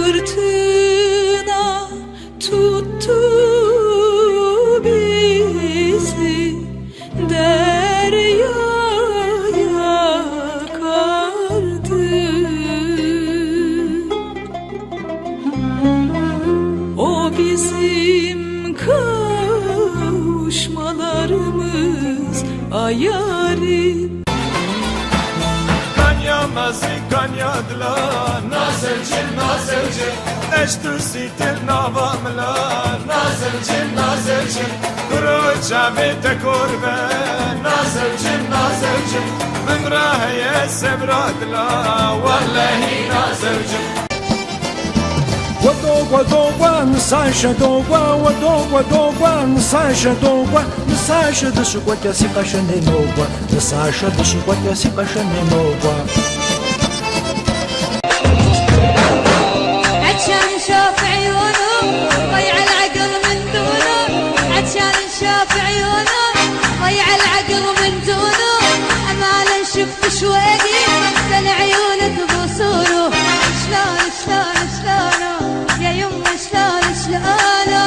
Fırtına tuttu bizi, deryaya kardı. O bizim kavuşmalarımız ayarim. Kanya mezi kanya dila Nazelcim nazelcim Eştu sitil nava mila Nazelcim nazelcim Kuru çavi te kurbe Nazelcim nazelcim Bimra heye sebra dila Vallahi nazelcim 我多过多关三十多关，我多过多关三十多关，你三十的是国家西巴是内某关，你三十的是国家西巴是内某关。 عطشان شاف عيونه ضيع العقل من دونه، عطشان شاف عيونه ضيع العقل من دونه، أمالا شفت شوقي بين عيونك غصونه، شلون شلون شلونه يا يما شلون شلونه.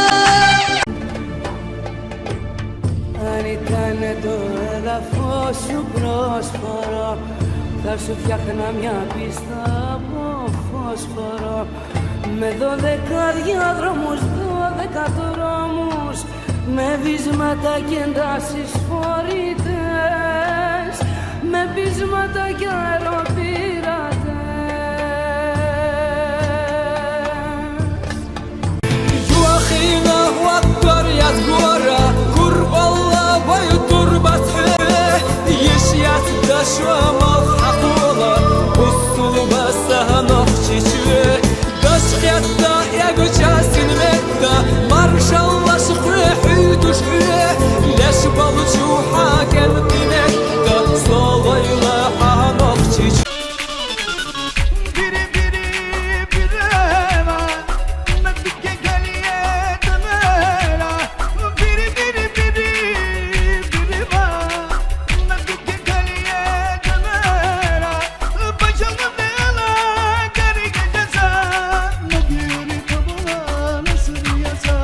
Αν ήταν το έδαφος σου πρόσφορο, θα σου φτιάχνα μια πίστα από φόσφορο, με 12 διαδρόμους, 12 δρόμους, με βίσματα και εντάσεις φορητές, με πείσματα και αεροπειρατές. Biri biri bireva Medike geliye demela Biri biri biri biri va Medike geliye demela Bacağım nela Geri geceza Mediri kabula nasıl yaza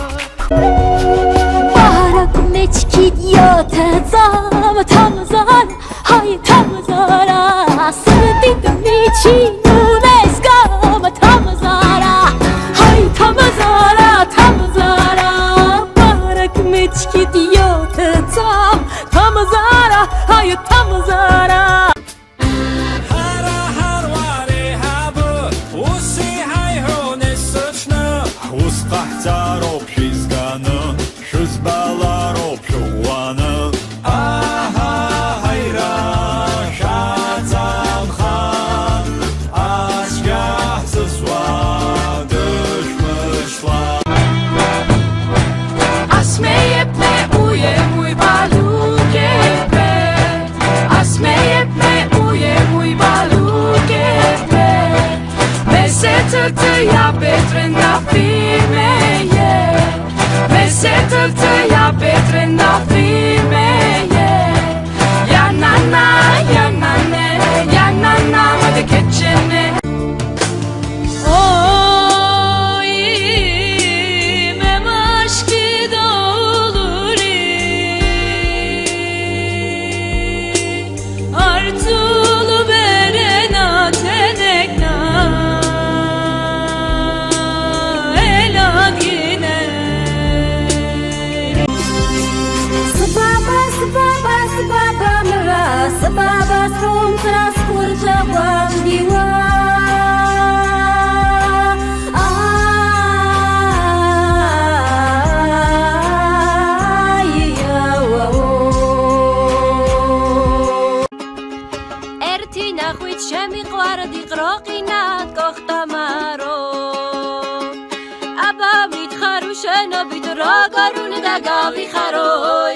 Barak mechkid yotazam tamzar hay tamzara Sırdid michi nuneskam tamzara hay tamzara tamzara Barak mechkid yotazam tamzara hay tamzara Усҟаҳҵароуп шәеизганы, шәызбалароуп шәыӷәӷәаны. Аҳаҳаира, шәаҵанхан, ацәгьа ҳзызуа дышәмыршьлан. A smeje me uje mój balukie pe. A smeje me uje mój balukie pe. Mesecce ja Petre na je. Mesecce ja Petre na je. Ja na na, ja na ne, ja na na, ma de keçene. Oy me maşki doluri Arzulu berena tenekna Elagine Sıbaba sıbaba sıbaba mıra sıbaba sromtra skurcza błaszniła. Aj, ja, o. ერთი ნახვით შემიყვარდი ყროყინად კოხტამარო. აბა მითხარ უშენობით როგორ უნდა გავიხარო,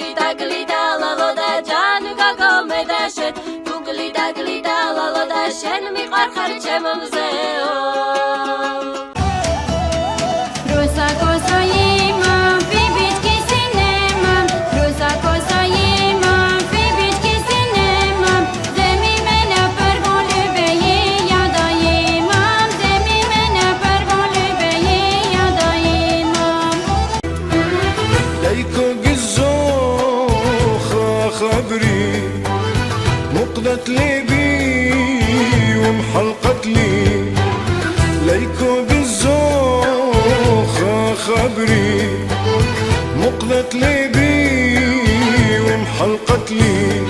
იტაკლი და ლალო და ჯან გოგო მე და შენ, ტუკლი ტაკლი და ლალო და შენ მიყვარხარ ჩემო მზეო. Rosa kosa ima, bibički si nemam. Rosa kosa ima, bibički si nemam. Zemi mene prvo ljube je, ja da imam. Zemi mene prvo ljube. مقلت لي بي ومحلقت لي ليكو بالزوخ خبري مقلت لي بي ومحلقت لي.